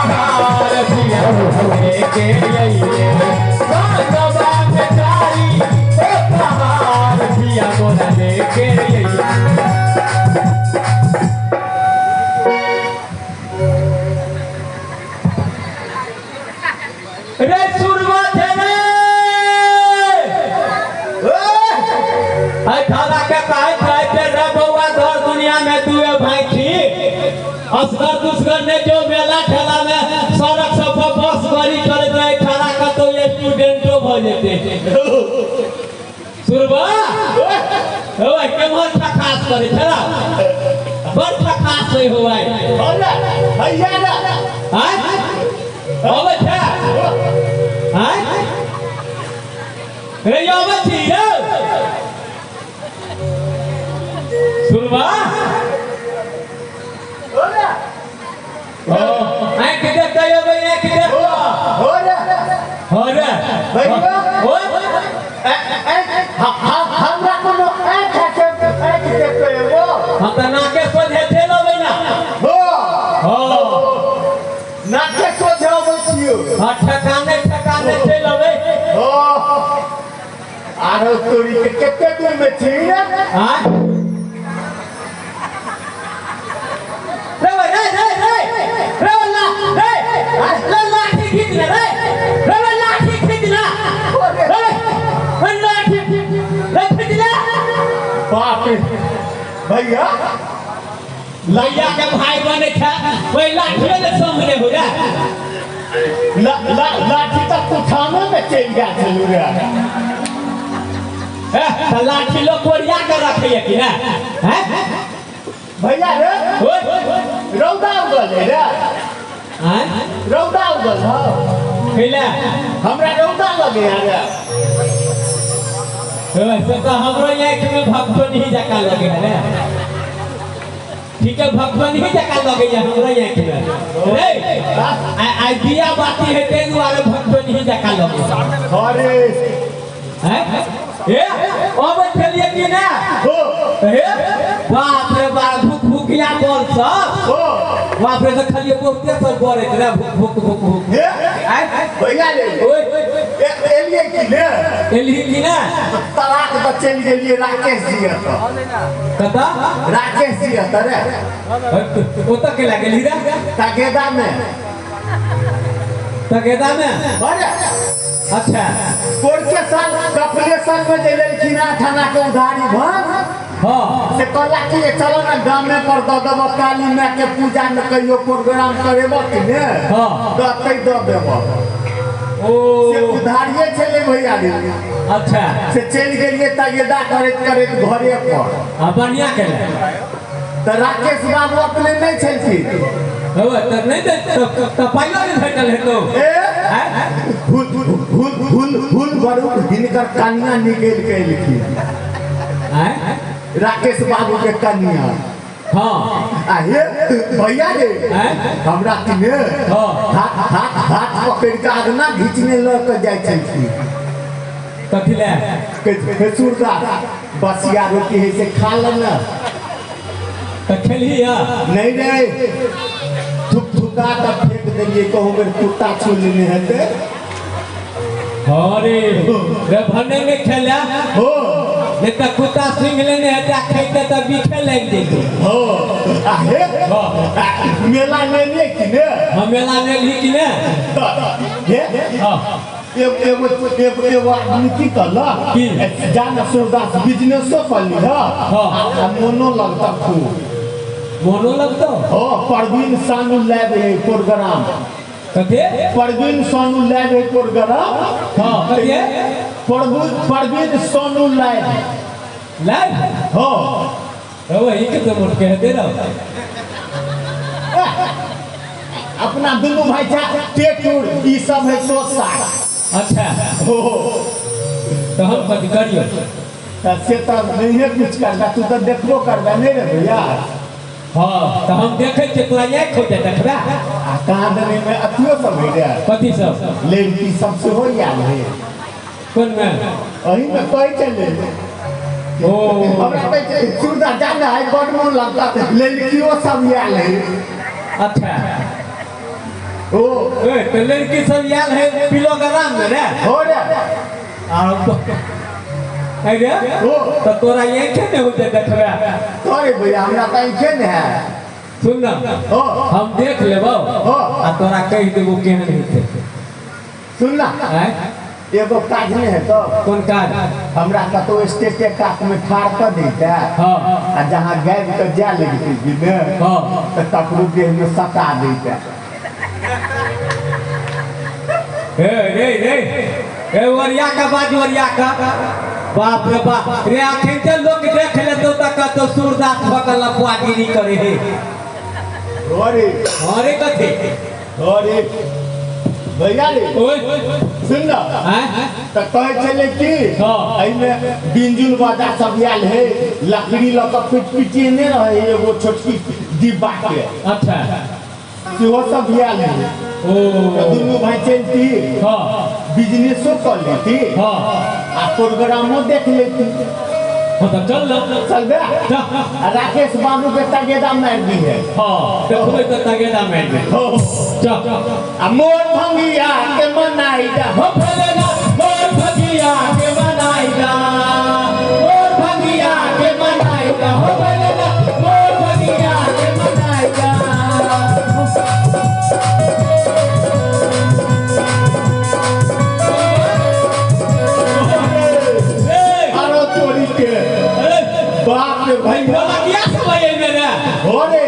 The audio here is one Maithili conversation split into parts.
कहार पिया लेके अइहे संगवा में चारी गो कहार पिया मोरा लेके अइहे। रे सुरमा थे रे थारा के काहे खाए थे रे बउआ घर दुनिया में दुए भाई थी असगर दुसगर ने जो मेला ठेला में सड़क सब पर बस गाड़ी चलैत रहे थारा कतौ स्टूडेंटो भ जेते। सुरबा ओए केम्हर ठकास करे छला बड़ ठकास है होय भैया रे आय अबै छै आय रे अबै छी रे सुरबा आँखि देख अबै आँखि देख हो रे हो रे भैया ओए हमरा कोनो आँखि के आँखि देख एबो हम त नाके सोझे चलि अबै ना। हो हो नाके सोझे अबै छियौ। हाँ ठकाने ठकाने चलि अबै। हो आरो तोरी के कते दूर में छी रे? आँय रे रे रे रे रे ला रे रे लाठी खींच ले रे रे लाठी खींच ले रे रे लाठी रे खींच ले। बाप रे भैया भैया के भाई बने छे ओइ लाठिए ने सामने हो रे ला ला लाठी तक उठाने में चलि गेल छलू रे। ए त लाठी लोग ओरिया के रखैया कि ना? हैं भैया रे ओए रौदा उगल है रे। आँय रौदा उगल हौ कैला हमरा रौदा लगे है रे। से तो हमरो आँखि में भगवान ही जका लगे है रे। ठीक है भगवान ही जका लगे है हमरो आँखि में रे। आ दिया बाती है ताहि दुआरे भगवान ही जका लगे। अरे हैं ए अबै छलियै कि ना? हो हे बाप रे बाप भूख भूखिया बल सब हो बाप रे देखलियै बहुते सब बरैत रे भूख भूख भूख भूख। हे आँय भैया रे ओए एलियै कि ने? एलही कि ना? तलाक पर चलि गेलियै राकेश जी एतऽ। कतऽ? राकेश जी एतऽ रे। ओतऽ केला गेलही रे? तगेदा में। तगेदा में? अरे अच्छा कोरके साल कपलेश्वर में जे लेलखिन थाना के उधारी भन हाँ से कहला कि चलो ना गामे पर दऽ देबऽ काली माय के पूजा में कहियो प्रोग्राम करेबऽ कि ने हाँ दतै दऽ देबऽ। ओ से उधारिये छलै भैया रे। अच्छा से चलि गेलियै तगेदा करैत करैत घरे पर। आ बढ़िया केले तऽ राकेश बाबू अपने नहि छलखिन। हो तऽ नहि तऽ पाइयो नहि भेटल हेतौ। ए भूल भूल भूल भूल बरू हिनकर कनिया निकलि के एलखिन। आँय राकेश बाबू के कनिया। हाँ आ हे भैया रे हमरा कि ने हाँ हाथ हाथ हाथ पकड़ि के अगना घिचने लऽ के जाइ छलखिन। कथी ले? हे सूरदास बसिया रोटी है से खा ले ना। तऽ खेलही है? नहीं नहीं थुक थुका के फेंक देलियै कहूँ बेर कुत्ता छू लेने हेतै। अरे रे भने नहि खेला हो नहीं तऽ कुत्ता सूंघ लेने हेतै आ खैतै तऽ बीखे लागि जैतै। हो आ हे मेला में एलियै कि ने? हम मेला में एलही कि ने? हे हाँ एगो एगो एगो आदमी की कहलक जा न सूरदास बिजनेसो कर लीह आ मोनो लगतऽ खूब। मोनो लगतौ? हो परवीन सानू लैब है प्रोग्राम। कथी? परवीन सोनू लैब है प्रोग्राम। हाँ कथी? परवीन सोनू लैब लैब? हो वही के तो मोट के हेतै रौ। अपना दुनू भाई टेटूर ई सब है सोसा। अच्छा हो तो हम कथी करियौ? से तऽ नहिए कुछ करबै तू तऽ देखबो करबै नहि रे भैया। हाँ तो हम देखै छियै तोरा आँखि होतै देखबै। आ कहाँ दने में अथियो सब होइ रे। कथी सब? लड़की सब सेहो आयल है। कोन में? अही में कहै छलै। ओ हमरा कहै छै सूरदास जा ने आइ बड मोन लगता लड़कियो सब आयल है। अच्छा ओ ए तो लड़की सब आयल है पिलोग्राम में रे। हो रे। आ अरे ओ तो तोरा आंखें नहीं होते देखबे। तोरे भैया हमरा त आंखें नहीं है। सुन ना हो हम देख लेबो आ तोरा कहि देबो केहन हेतै। सुन ना एगो काज नहीं है तो। कौन काज? हमरा कतौ स्टेज के कात में ठाड़ कर देते। हां आ जहां गायब के जा लगती जी ने। हां त तकरो देह में सटा देते। ए रे रे ए वरिया का बाज वरिया का बाप रे बाप रे आखिर ते लोग देख लेतो त कतो सूरदास भकल लफुआगिरी करे हे। अरे अरे कथी? अरे भैया रे ओए सुन ना त कहै छलै कि एहिमे बिंजुल बाजा सब आयल है लकड़ी लऽ कऽ पिटपिटेने रहे एगो छोटकी डिब्बा के। अच्छा सेहो सब आयल है। ओ दुनू भाई चलती। हां बिजनेसो कर लेती। हां आ प्रोग्रामो देख लेती। हां तो चल चल बे। आ राकेश बाबू के तगेदा मार दी है। हां देखबै त तगेदा मार दे। हो चल आ मोर भंगिया के मनाई दा। हो भलेना मोर भंगिया के मनाई दा। मोर भंगिया के मनाई दा। हो भलेना मोर भंगिया के मनाई दा। बाप रे भैया क्या सब है मेरे हो रे।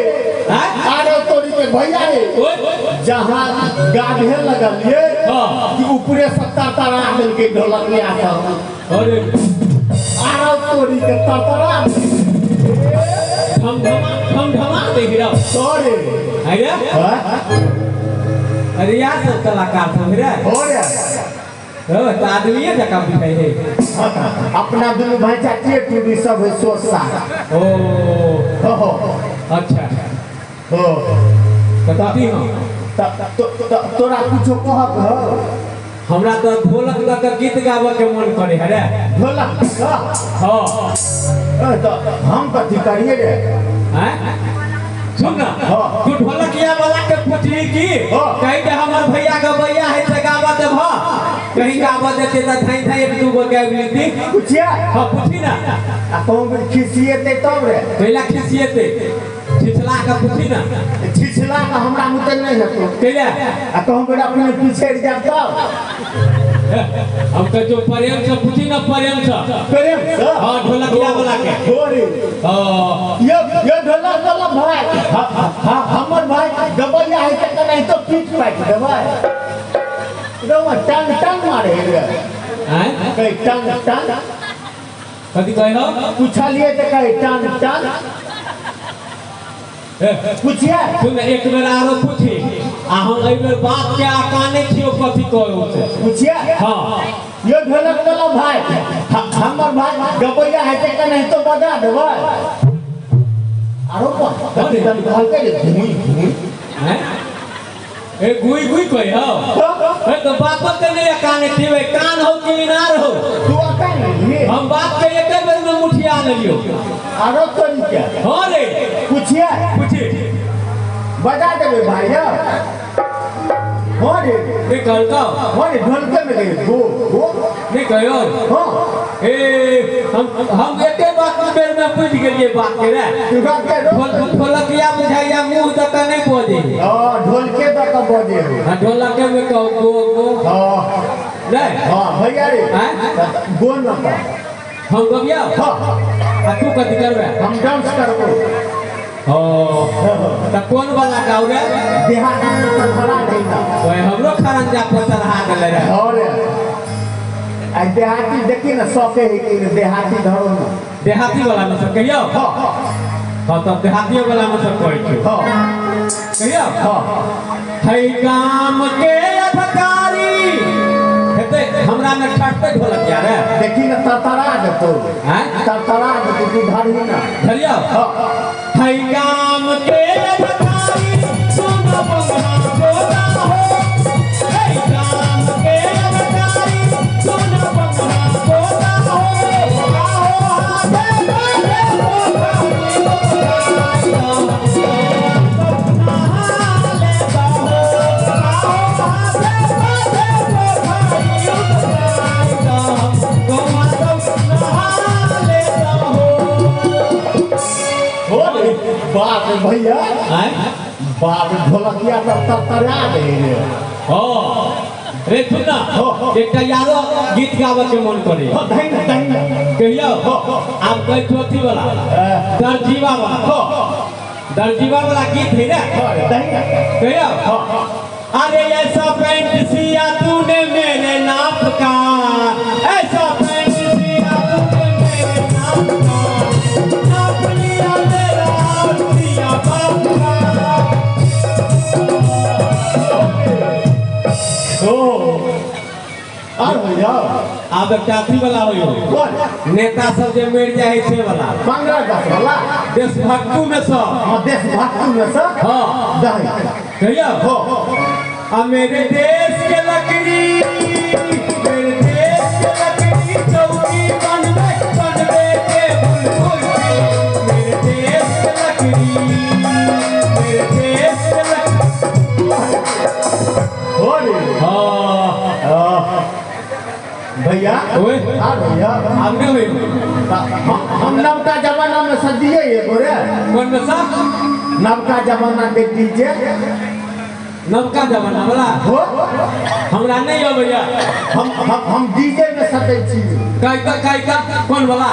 हां आरो तोरी के भैया रे जहां गाढ़े लगलिए कि ऊपरे से तरतरा देलकै ढोलकिया सब। अरे आरो तोरी के तरतरा ठमठमा ठमठमा दे गिरा तोरे। अरे हां अरे यार सब कलाकार सब रे। हो रे हो तो आदमी जका बुझाइ है। अपना दुनू भाई चाची टूरी सब है सोसा। ओ हो अच्छा हो कथी हो तोरा कुछो कहब हो? हमरा तो ढोलक लऽ के गीत गाबऽ के मन करे है रे। ढोलक? हां तो हम कथी करिए रे? हैं सुन ना तू ढोलकिया वाला के पूछली की कहि दे हमर भैया गबैया है से गाबऽ देबह। कहीं गाबऽ देते त धाई धाई एक दू गो गाबि लेती। पूछिया? हां पूछी ना। आ कहूं बेर खिसिएते तब रे। कैला खिसिएते? छिछला के पूछी ना। छिछला के हमरा मुते नहीं हेतो। कैला? आ कहूं बेर अपने पिछड़ जाब तब। हम कह जो प्रेम से पूछी ना प्रेम से। प्रेम से? हां ढोलकिया वाला के। हो रे। हां ये ढोलक वाला भाई हां हमर भाई गबैया है त नहीं तो पीट पाट देबै। रौआ टंग टंग मारे रे। हैं कहि टंग टंग कथी कहै हो? पूछलिए त कहि टंग टंग। पूछिए सुन एक बेर आरो पूछी आ हम एहि बेर बात के आकाने छियो कथी कहू से। पूछिए? हां यो ढोलक वाला भाई हमर भाई गबैया है त नहीं तो बजा देबै। आरो कथी कहलकै रे? घुई घुई। हैं ए गुई गुई कहि हो? ए तो बात के नहीं काने छिबै। कान हो कि इनार हो? तू अकान लेलिए। हम बात के एक बेर में मुठिया लेलियो। आरो तोरी के। हां रे पूछिए? पूछी बजा देबै भाई। हां रे नहीं कहलको? हां रे ढोलके में गए गो गो नहीं कहियो। हां ए हम एके बात बेर में बुझ गेलिए बात के रे। तू बात के ढोलकिया बुझाइया मुंह दक नहीं बजे। हां ढोलके दक बजे। हां ढोलके में कहो गो गो। हां नहीं हां भैया रे गो न हम गबिया। हां आ तू कथी करबे? हम डांस करबो। हो त कौन वाला गाउ रे? देहाती में चढ़ा देना। ओए हमरो खरंजा पर चढ़ा देले रे। हो रे आ देहाती देखी ना सके है कि देहाती धरो ना। देहाती वाला में सब कहियो। हां हां त देहाती वाला में सब कहै छियो। हां कहियो। हां है काम के अधिकारी हेते हमरा में ठटते ढोलकिया रे। देखी ना तरतरा देतो। हैं तरतरा देतो तू धरही ना। धरियो। हां है काम के अधिकारी सुन बंगला जोता हो। है काम के अधिकारी सुन बंगला जोता हो। आओ हाथे बैठे हो। बाप ढोलकिया तर तरतरा दे रे। हां रे सुन ना, एकटा यारो गीत गावे के मन करे। हो दही ना दही ना कहियो। आप कहै छो अथी वाला दरजीवा वाला। हो दरजीवा वाला गीत है ना। हो दही ना कहियो। हो अरे ऐसा पैंट सिया तूने मेरे नाप का, ऐसा पैंट सिया तूने मेरे नाप का, नाप लिया मेरा और सिया बाप का। ओ और भैया आब एकटा अथी वाला होइयो, नेता सब जे मरि जाइ से वाला, बांग्लादेश वाला, देशभक्तू में सब। हां देशभक्तू में सब। हां दही कहियो। हो आ मेरे देश के लकड़ी, मेरे देश के लकड़ी चौकी बनवे बनवे के बुलबुल, मेरे देश के लकड़ी, मेरे देश के लकड़ी। हो रे। हां भैया ओए हां भैया आप नहीं होई। हम नवका जमाना में सजिए ये गोरे। कौन में सा नवका जमाना के डीजे, नवका जमाना वाला हो हमरा नहीं हो भैया। हम हम हम डीजे में सटै छी। कायका कायका कौन वाला?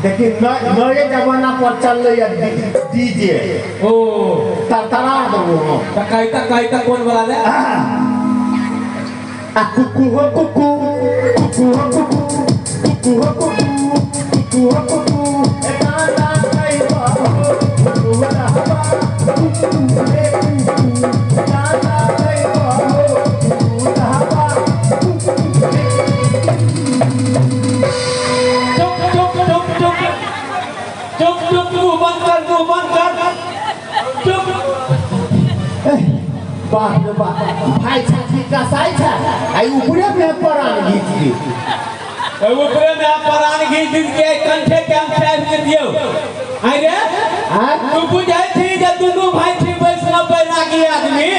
देखिए नए जमाना पर चल रही है डीजे। ओ तरतरा दो हम। त कायका कायका कौन वाला रे? आ कुकू हो कुकू, कुकू हो कुकू, कुकू हो कुकू, कुकू हो कुकू, ए गाना गाइबा हो कुकू रहबा, कुकू रे कुकू, गाना गाइबा हो कुकू रहबा, कुकू रे। चुप चुप चुप चुप चुप चुप, मुंह बंद कर, मुंह बंद कर, चुप। बाप रे बाप, भाई छाती कसाई छा आई ऊपरे में परान घीच दे, ऊपरे में परान घीच दे के कंठे के हम चाप के दियो। आई रे तू बुझै छी जे दुनू भाई छी वैष्णव बैरागी आदमी,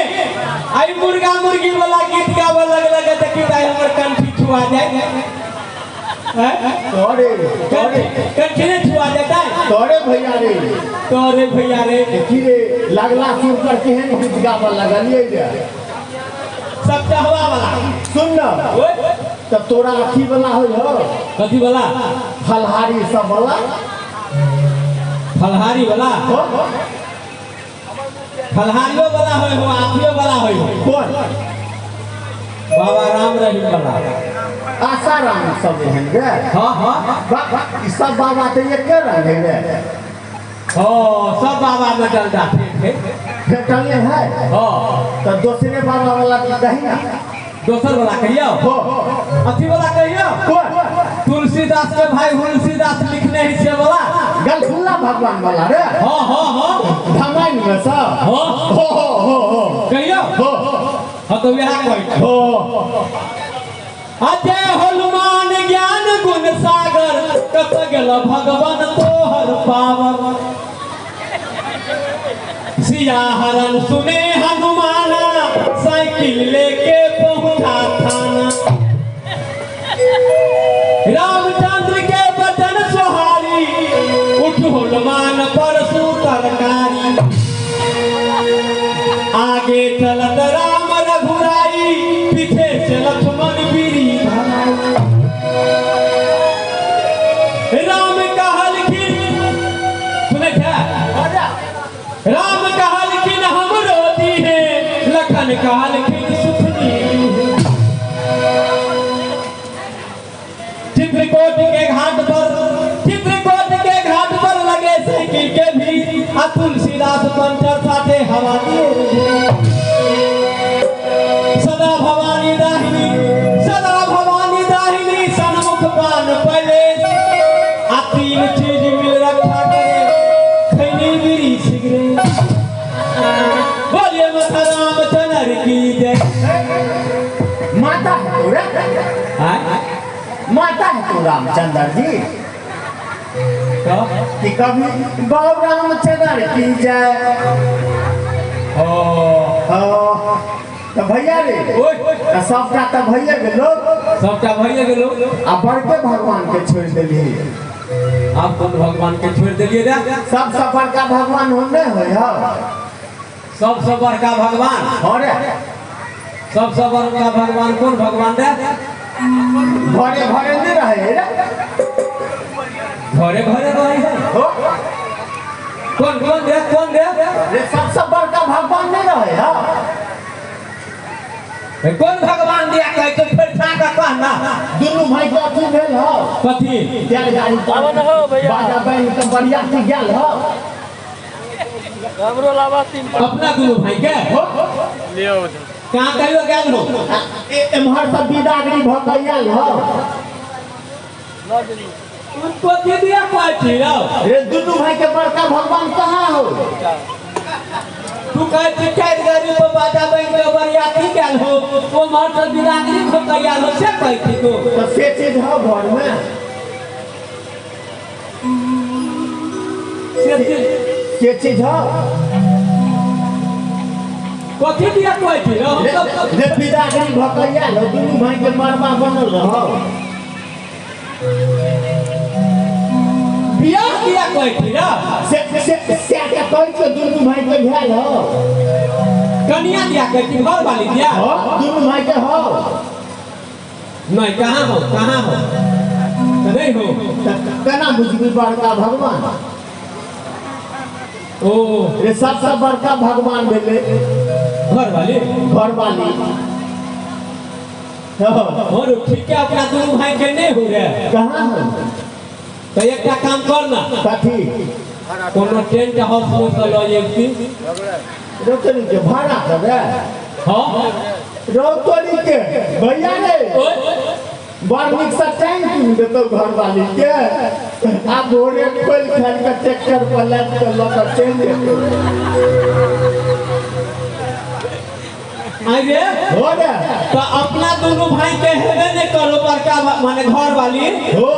आई मुर्गा मुर्गी वाला गीत गावे लगल देखी ताई हमर कंठी छुआ जाए। तोरे तोरे कंठी ने छुआ जाता तोरे भैया रे, तोरे भैया रे। देखी रे लगला सुन कर केहन गीत गावे लगलिए रे सब हवा वाला। सुन ना तब तोरा अथी वाला होय हो। कथी वाला? फलहारी सब वाला। फलहारी वाला हो, फलहारियो वाला होय हो, आथियो वाला होय हो। कौन? बाबा राम रहीम वाला, आसाराम सब एहन रे। हां हां ई सब बाबा त एके रंग है रे। हां सब बाबा में डल जाते थे भेटले है। हां त दोसरे बाबा वाला दही ना, दोसर वाला कहियो। हो अथी वाला कहियो। कौन? तुलसीदास के भाई तुलसीदास लिखने ही से वाला, गलगुल्ला भगवान वाला रे। हां हां हां धमाइन में सब। हो हो हो हो कहियो। हो हां तो वह कहि। हो अजय हनुमान ज्ञान गुण सागर, कत गेल भगवान तोहर पावर। सिया हरन सुने हनुमाना, साइकिल लेके पहुंचा थाना। रामचंद्र के बचन सुहारी, उठ हनुमान परसु तरकारी। आगे चलत राम रघुराई, पीछे से लक्ष्मण बीरी भाई। राम कहलखिन, सुनै छै? राम कहलखिन हमरो दीहे, लखन कहलखिन सुथनी। चित्रकूट के घाट पर, चित्रकूट के घाट पर लगे साइकिल के भी, आ तुलसीदास पंचर साथे हवा दिए। सदा भवानी दाहिनी, सदा भवानी दाहिनी, सन्मुख पान पले। आ तीन चीज मिल रखा करे, खैनी बीड़ी सिगरेट। बोलिए माता रामचंद्र की जय। माता है तोरे, माता है तो रामचंद्र जी तो कि कभी बाबू रामचंद्र की जय। ओ तो भैया रे तो सबटा तो भैया गेलो, सबटा भैया गेलो। आ बड़के भगवान के छोड़ देलिए। आप कौन भगवान के छोड़ देलिए रे? सबसे बड़का भगवान हम नहीं होय हो। सबसे बड़का भगवान। अरे सबसे बड़का भगवान कौन भगवान रे? घरे घरे नहीं रहे रे, घरे घरे रहे है। कौन कौन रे, कौन रे? रे सबसे बड़का भगवान नहीं रहे। हां कौन भगवान दिया कहे तो फिर छा का कहना। दुनू भाई के अथी भेल हो कथी तेल गाड़ी पावन हो भैया बाजा बहन के बरियाती गेल हो हमरो लावा तीन अपना दुनू भाई के हो लियो कहां कहियो गेल हो एमहर सब बिदागरी भ गयल हो उनको के दिया कहै छी रौ रे दुनू भाई के बड़का भगवान कहां हो? तू कहै छी चारि गाड़ी पर बाजा बनि के बरियाती गेल हो ओमहर से बिदागरी भ गयल हो से कहै छी तू। तो से चीज हो घर में से चीज हो कथी दिया कहै छी रौ? रे बिदागरी भ गयल हो दुनू भाई के मरबा बनल रहो। बियाह किया कहै छी रौ? से से से के कहै छी दुनू भाई के भेल हो। कनिया दिया कहै छी घर वाली दिया हो दुनू भाई के हो। नहीं कहां हो, कहां हो? नहीं हो केना बुझबी बड़का भगवान? ओ रे सबसे बड़का भगवान भेलै घर वाली, घर वाली। और ठीक है अपना दुनू भाई के नहीं हो रे कहां हो? तो एकटा काम कर ना। कथी? कोनो टेंट हाउस में से ल जेबी रोतनी के भाड़ा देबे। हां रोतनी के भैया रे बड़ नीक से टैंक कीन देतौ घर वाली के आ भोरे खोल खाल के ट्रैक्टर पर लाद के ल के चलि जेतौ। आइए हो रे तो अपना दुनू भाई के हेबे नहीं करो बड़का माने घर वाली हो।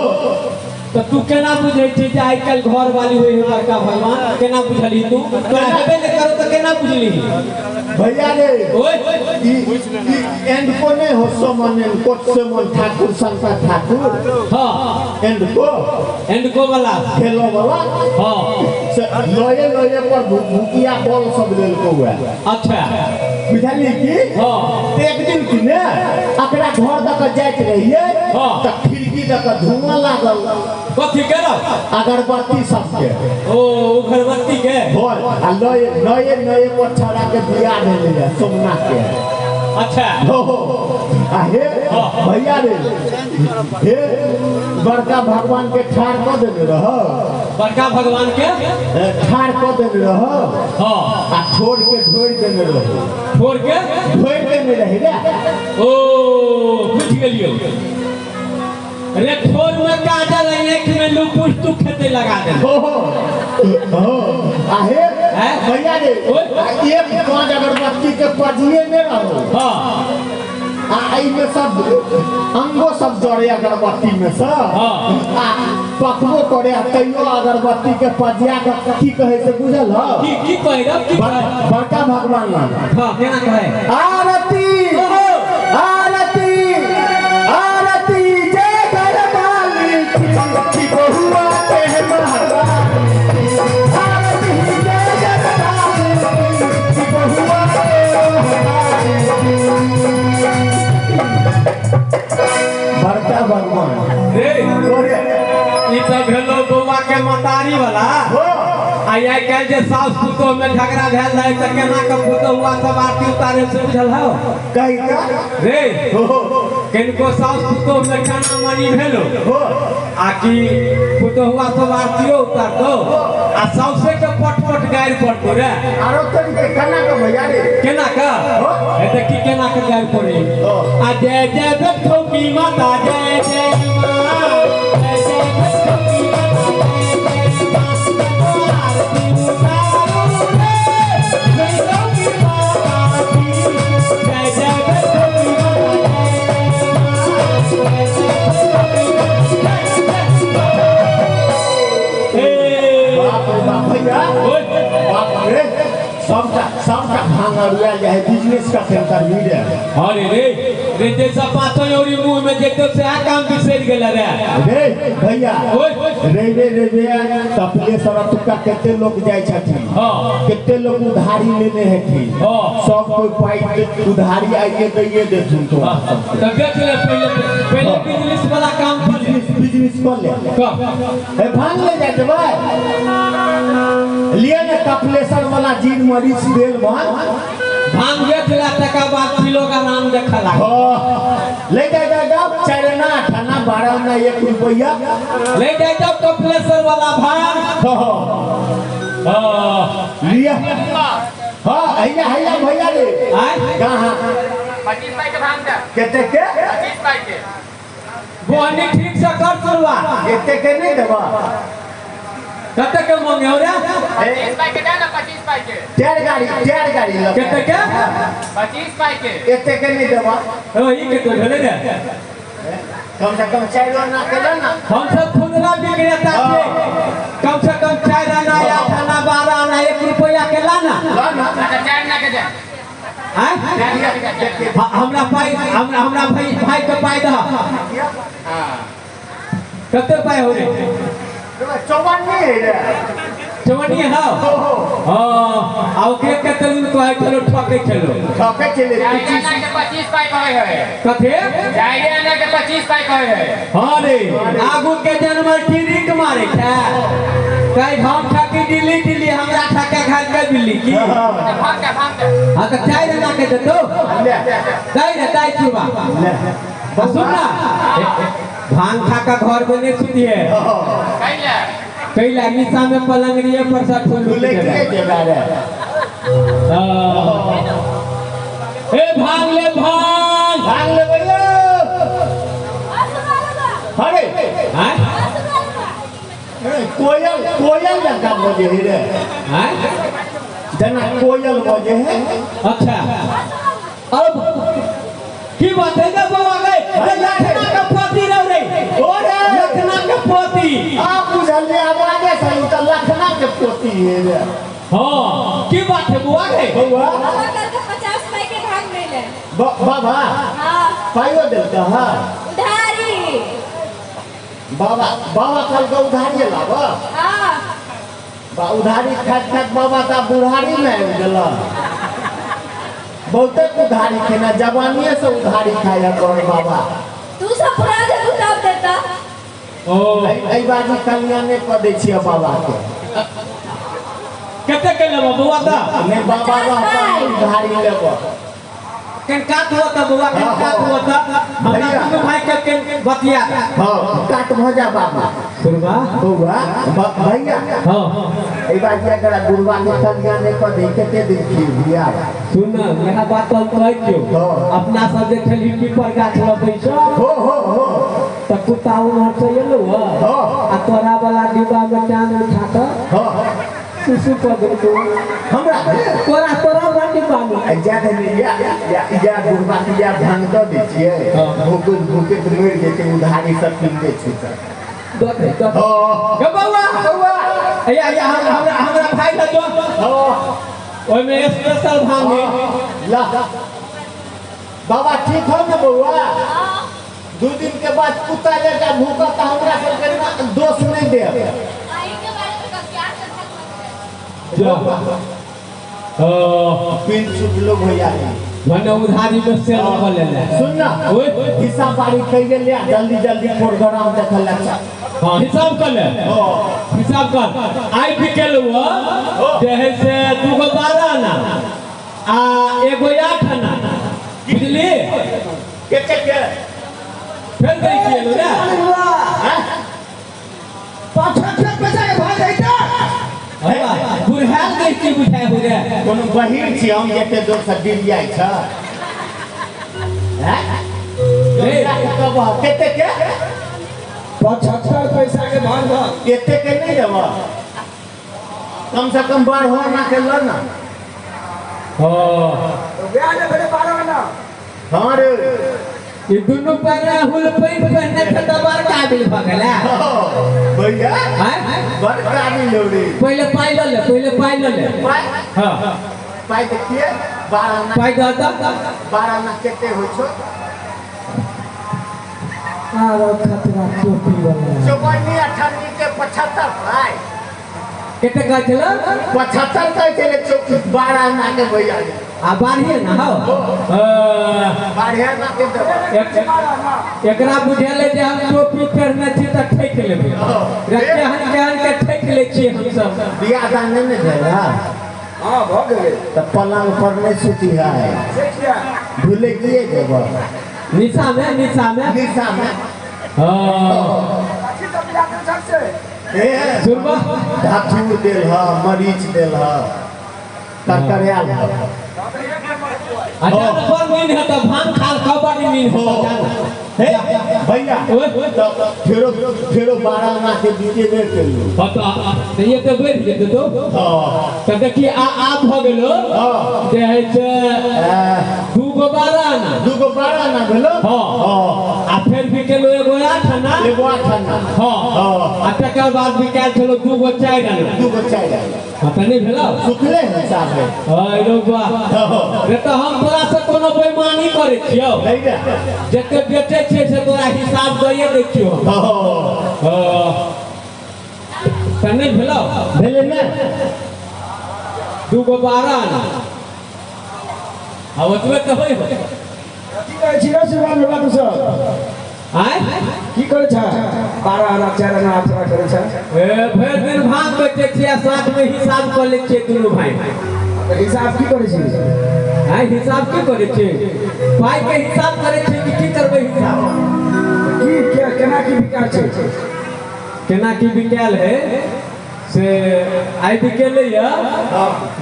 तो तू केना बुझै छी जे आइ काल्हि घर वाली होई है बड़का भगवान? केना बुझली तू? तोरा हेबे नहीं करो तो केना बुझली भैया रे? ओए ई एंड को नहीं हो सोमन एंड को सोमन ठाकुर शंकर ठाकुर। हां एंड को एंड को वाला खेलो वाला। हां से लोये लोये पर भुकिया बॉल सब लेलको हुआ। अच्छा बुझली की? हां एक दिन की ने एकरा घर दक जाइत रहिए त खिड़की दक धुआं लागल। कथी केरो? अगरबत्ती सबके। ओ अगरबत्ती के बोल आ नए नए नए पर छड़ा के दिया देले सोमनाथ के। अच्छा हो आ हे भैया रे हे बड़का भगवान के ठाड़ क देने रह। बड़का भगवान के ठाड़ क देने रह। हां आ छोड़ के ढोर देने रह। छोड़ के ढोर देने रही रे। ओ बुझ गेलियो रे ठोर में काजल आँख में लुपुस तू खेते लगा दे। हो हो आ हे भैया रे एक कांच अगरबत्ती के पजिए में रहो। हां आ एई में सब अंगो सब जरे अगरबत्ती में सब। हां आ पकबो करे तैयो अगरबत्ती के पजिया के की कहे से बुझल हो? की की कहे रे? की कहे बड़का भगवान लाल। हां केना कहे? आरती आरती आरती जय घरवाली की बहुआ के महारानी आरती जय घरवाली की बहुआ के महारानी। बड़का भगवान रे ई त भेलो बौआ के मतारी वाला। हो आई आई काल्हि जे सास पुतोह में झगड़ा भेल रहे त केना के पुतोहुआ सब आरती उतारे से बुझल हो? कही का रे हो किनको सास पुतोह में खाना मानी भेलो हो आ कि पुतोहुआ सब आरतियो उतारतो आ साउसे के पट पट गारि पड़तो रे। आरो तोरी के केना के भैया रे केना का हे त की केना के गारि पड़े? आ जय जय बेठौकी माता जय जय मां जय जय बेठौकी माता जय जय मां आरती उतारू रे बेठौकी माता की जय जय बेठौकी माता जय जय मां जय जय ए बाप रे बाप भैया बाप रे सबटा सबटा भांग अरुआल जाए बिजनेस का सेंटर मिल जाए। अरे रे रे जैसा पाथो औरी मुंह में जेतो से आ काम बिसरि गेल रे। रे भैया रेवे रेवे तपले सरतुका कते लोग जाय छथिन। हां कते लोग उधारी लेने हेथिन। हां सब कोई पाई उधारी आइए दैये देथुन तो। त बेच ले पहले पहले बिजनेस वाला काम कर ले। बिजनेस कर ले कर ए भांग ले जाते भाई लिए ने कपलेश्वर वाला जीन मरीच देल भांग भांग बेच ला तका बाद किलो का नाम देखा लाग। हां ले जा जा जा 4 आना 8 आना 12 आना 1 रुपया ले जा जा कपलेश्वर वाला भांग। हां हां लिया। हां हैया हैया भैया रे आय कहां 25 पाई के भांग दे केते के 25 पाई के बोनी ठीक से कर शुरुआत केते के नहीं देबा कते के मांगे हो रे 25 पाई के दे ना 25 पाई के चार गाड़ी ल कते के 25 पाई के एते के नहीं देबा ओ ई के तो भेले रे कम से कम 4 आना के दे ना। हम सब खुदरा विक्रेता छे कम से कम 4 आना 8 आना 12 आना 1 रुपया के लाना लाना। अच्छा 4 आना के दे। हां हमरा पाई हमरा हमरा भाई भाई के पाई दह। हां कते पाई हो रे 54 है रे 54 है। हां आ के कते दिन कहै चलो ठके चलो ठके चले 25 आना के 25 पाई कहै है कथे जाइए आना के 25 पाई कहै है। हां रे आगू के जानवर टिरिक मारे छै कई हम ठकी दिल्ली दिल्ली हमरा ठके घर के दिल्ली की भाग के भाग के। हां त 4 आना के देतो ले दाई रे दाई चुबा ले सुन ना भांग खा का घर में नहीं सुतिए कैला कैला निशा में पलंगरिए पर सा ठुल ले के जेबा रे। ए भांग ले भांग भांग ले भैया। अरे हां कोयल कोयल जका बजे है रे। हां जना कोयल बजे है। अच्छा अब की बात है जब बाबा गए लखना का पोती रह रे ओ रे लखना के पोती आप बुझलिए आवाजे सही त लखना के पोती है रे। हां की बात है बुआ रे बउआ बाबा करके 50 पाई के भाग ले ले बाबा। हां पाइयो देलका। हां उधारी बाबा बाबा कल के उधारी लाबा। हां बा उधारी खात खात बाबा ता बुढ़ारी में आबि गेला बहुते उधारी खेना जवानिए से उधारी खाया कर बाबा। तू सब पुरा दे तब देता ओ एई बाजी कल्याणे क दै छियै बाबा के कते के लेबो बउआ ता नहीं बाबा रहता उधारी लेबो केन काट हुआ ता बउआ केन काट हुआ ता हमरा दुनू भाई के केन बतिया। हां काट भ जा बाबा सुनबा बउआ भैया। हां एई बाजी एकरा गुरुआ के कल्याणे क दै कते दिन खीर दिया सुन यह बात हम कहै छियौ अपना सब जे छली पीपर गाछ लग बैसो हो हो हो त कुत्ता उम्हर से एलौ हां आ तोरा वाला डिब्बा में चांद उठा क हां सुसु कर देलको हमरा तोरा तोरा वाला डिब्बा में जा दे या या या गुरुआ के या भांग द दै छियै भूख भूखे मरि जेतै उधारी सब पी दै छै सब दो दे दो। हां गे बउआ बउआ या या हमरा हमरा भाई ल दो हां ओय में स्पेशल भांग है ला बाबा ठीक हो ना बउआ। 2 दिन के बाद कुत्ता लेकर भूखा त हमरा सब के दोष नहीं देब। आई के बारे में क्या चर्चा जा पिन छूट लोग भैया भने उधारी में सेल क लेले। सुन ना ओए हिसाब बारी कइले ले जल्दी जल्दी प्रोग्राम देखल ला। हां हिसाब कर ले। हां हिसाब कर आई बिकेल हुआ जे है से 2 गो 12 आना आ एगो 8 आना बुझली के के फिर दै छियै रे। हां 75 पैसा के भाग जाइता बुढ़ाल दै छी बुझाय हो रे कोनो बहिर छी हम जते दोस्त से डिर जाइ छ हैं रे कब कते के 75 पैसा के भाग भाग एते के नहीं देबा कम से कम 12 आना के ल ना। हां ब्याज भेले 12 आना। हां रे ये दोनों पर राहुल पैंट पहनने के तो बड़ काबिल भ गेला भैया। हां बड़ काबिल हो रे। पहले पाई ल ले पहले पाई ल ले। पाई हां पाई देखिए 12 आना पाई दऽ दऽ 12 आना कते होइ छौ? आरो खतरा टोपी वाला चौवन्नी अठन्नी के 75 पाई कते कहै छलै 75 कहै छलै 12 आना के भैया आ बारहे ना हो बारहे आना के देबै एकरा बुझेलै जे हम टोपी पहिरने छी तऽ ठकि लेबै रे केहन केहन के ठकि लै छियै हमसब बियाह दान नहि ने भेल है हां भऽ गेलै तऽ पलंग पर नहि सुती है से किया भूले किए जेबै निशा में निशा में निशा में हां कथी सब बियाह दान छल से ए सुनबा धातुर देल ह मरीच देल ह तरकरियाल ह अच्छा पर नींद है तो भांग खाल खबर नींद हो हे भैया तो फेरो फेरो 12 आना के बीते बेर केलू हां तो ये तो बढ़ जेतै तो हां तो देखिए आ आप भ गेलो हां जे है से दू गो 12 आना दू गो 12 आना भेलो हां हां आ फेर बिकेलो एगो 8 आना एगो 8 आना हां हां आ तकर बाद बिकायल छलो दू गो 4 आना दू गो 4 आना हां त नहीं भेलो सुखले हिसाब है हां रो बा रे तो हम तोरा से कोनो बेईमानी करै छियौ नहीं रे जते बेचै छियै से तोरा हिसाब दइए दै छियौ हां हां त नहीं भेलो भेलै ने दू गो 12 आना आ ओतबे तऽ होइ हो की कहै छी रे शिवान बाबा तू सब आय की करै छ 12 आना 4 आना 8 आना करै छ ए भरि दिन भाग बेचै छियै आ साथ में हिसाब कऽ लै छियै दुनू भाई तऽ हिसाब की करै छी आय हिसाब की करै छियै पाई के हिसाब करै छियै कि की करबै हिसाब की के केना की बिकाय छै केना की बिकायल है से आइ बिकेलै या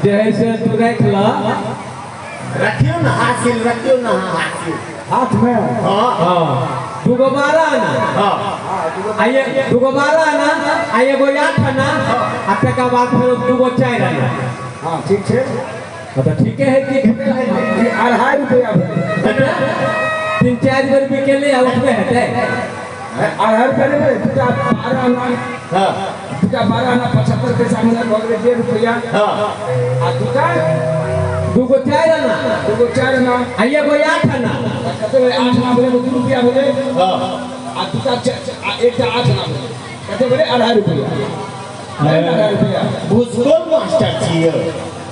जे है से तू राखि लऽ रखियो ना हासिल रखियो ना हासिल हाथ में हां हां दू गो 12 आना हां आ ये दू गो 12 आना आ एगो 8 आना आ तकर बाद फेर दू गो 4 आना हां ठीक छै हां तऽ ठीके है कि ई 2.5 रुपया भेलै 3-4 बेर बिकेलै आ ओतबे हेतै 2.5 रुपया नहि भेलै दूटा 12 आना हां दूटा 12 आना 75 पैसा में भऽ गेलै 1.5 रुपया हां आ दूटा दू गो 4 आना दू गो 4 आना आ एगो 8 आना कते भेलै 8 आना भेलै 2 रुपया भेलै हां आ दूटा एकटा 8 आना भेलै कते भेलै 2.5 रुपया 2.5 रुपया भूसकोल मास्टर छियै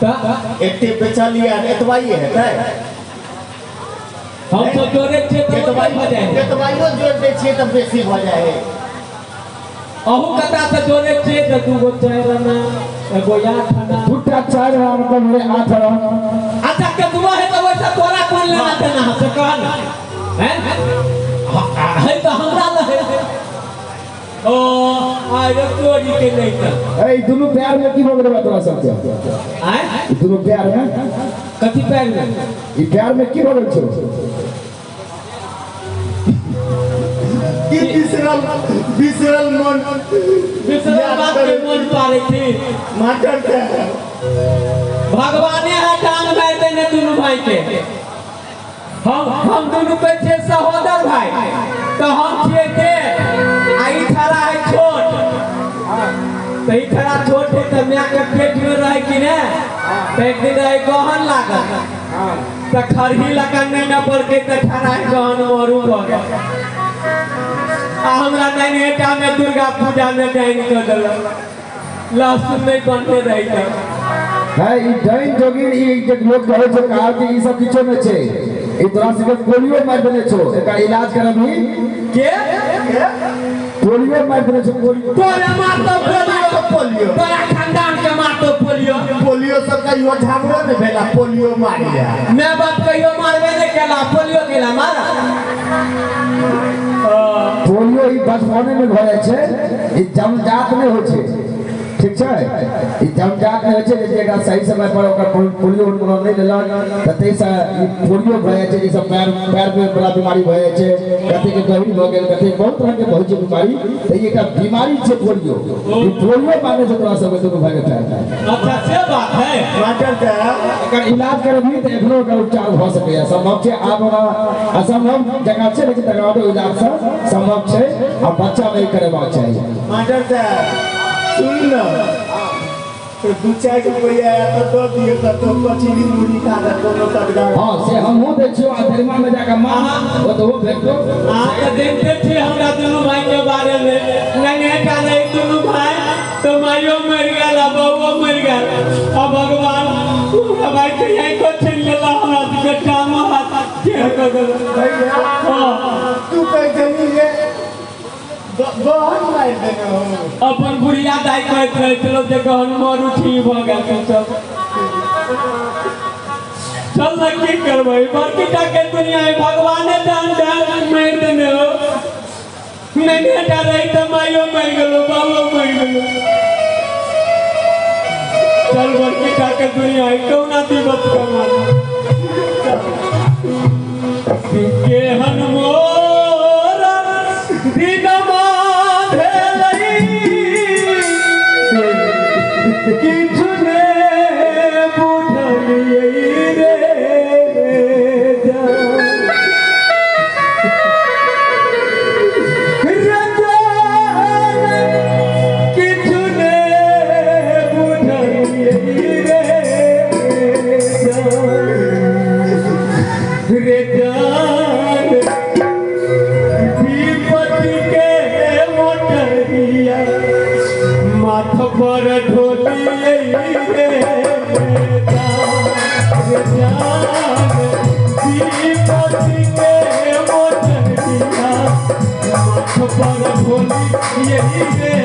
तऽ एते बेचलियै एतबाइए हेतै हम सब जोड़ै छियै तऽ ओतबे भऽ जाइ है एतबाइयो जोड़ि दै छियै तऽ बेसी भऽ जाइ है अहू कता से जोड़ै छियै तऽ दू गो 4 आना एगो 8 आना दूटा 4 आना मतलब भेलै 8 आना अच्छा केतबो है तऽ वैसे तोरा कोन लेना देना है से कह ना हैं है तऽ हमरा लग है ओ आइ चोरी के नहीं तऽ ए दुनू प्यार में की भऽ गेलै तोरा सबके आय दुनू प्यार में कथी प्यार में ई प्यार में की भऽ गेल छौ की बिसरल बिसरल मन बिसरल बात के मन पारै छी मास्टर साहब भगवाने है टांग मारि देने दुनू भाई के हम दुनू कहै छियै सहोदर भाई तऽ हम छियै जे आ ई ठड़ा है छोट तऽ ई ठड़ा छोट है तऽ माय के पेट में रहै कि ने तऽ एक दिन रहै गहन लागल तऽ खरही लगा नहि न पड़कै तऽ ठड़ा है गहन मरू भऽ गेल आ हमरा नैनेटा में दुर्गा पूजा में डाइन कऽ देलक लहसुन नहि बनने रहै तऽ है ई डाइन जोगिन ई जे लोक कहै छै कहा कि ई सब किछो नहि छै ई तोरा सबके पोलियो मारि देने छौ एकर इलाज करबही के पोलियो मारि देने छौ पोलियो तोरे मारतौ पोलियो पोलियो तोरा खानदान के मारतौ पोलियो पोलियो सब कहियो झामरो नहि भेला पोलियो मारिया my बाप कहियो मारबे नहि केला पोलियो केला मारा पोलियो ई बचपने में भऽ जाइ छै ई जन्मजात नहि होइ छै ठीक छै ई जन्मजात नहि होइ छै जे एकरा सही समय पर ओकर पोलियो उन्मूलन नहि लेलक तऽ ताहिसँ ई पोलियो भऽ जाइ छै जाहिसँ पैर पैर में बड़ा बीमारी भऽ जाइ छै कतेके गहीर भऽ गेल कतेक बहुत तरहके होइ छै बीमारी तऽ ई एकटा बीमारी छै पोलियो ई पोलियो मारने छै तोरा सबके दुनू भाइके पैर में अच्छा से बात है मास्टर साहब एकर इलाज करबही तऽ एखनो ओकर उपचार भऽ सकैए सम्भव छै आब ओना असम्भव जकाँ छै लेकिन तकर बादो इलाजसँ सम्भव छै आ बच्चामे ई करेबाक चाही मास्टर साहब सुन न तो दू चारि रुपैआ आयत तऽ दऽ दियौ तऽ कचरी मुरही खा कऽ कोनो तगड़ा। हाँ से हमहूँ दै छियौ आ धरिमा में जाके मांग ओतहो भेटतो। अहाँ तऽ देखते छी हमरा दुनू भाई के बारे में, नन्हेटा रही दुनू भाई तो माइयो मरि गेल आ बउओ मरि गेल आ भगवान हमरा भाई के यहीं को छीन लेला, हमरा सबके टांगो हाथ टेढ़ कऽ देलक। भैया हाँ। तू कहै छली जे गहन मारि देने हो। अपन बुढ़िया दाइ कहैत रहै छलहुँ जे गहन मरू ठीक भऽ गेल सब। चल न की करबै, बड़की टा के दुनिया है, भगवाने दान दान मारि देने हो। नन्हेटा रही तऽ माइयो मरि गेलो बाबो मरि गेलो। चल बड़की टा के दुनिया है, कौना दिवस कमा केहन मोर दिनमा भेलै किछु ने बुझलियै रे किछु ने बुझलियै रे जान विपत्ति के मोटरिया माथ पर ढोलियै रे जान विपत्ति के मोटरिया माथ पर ढोलियै रे।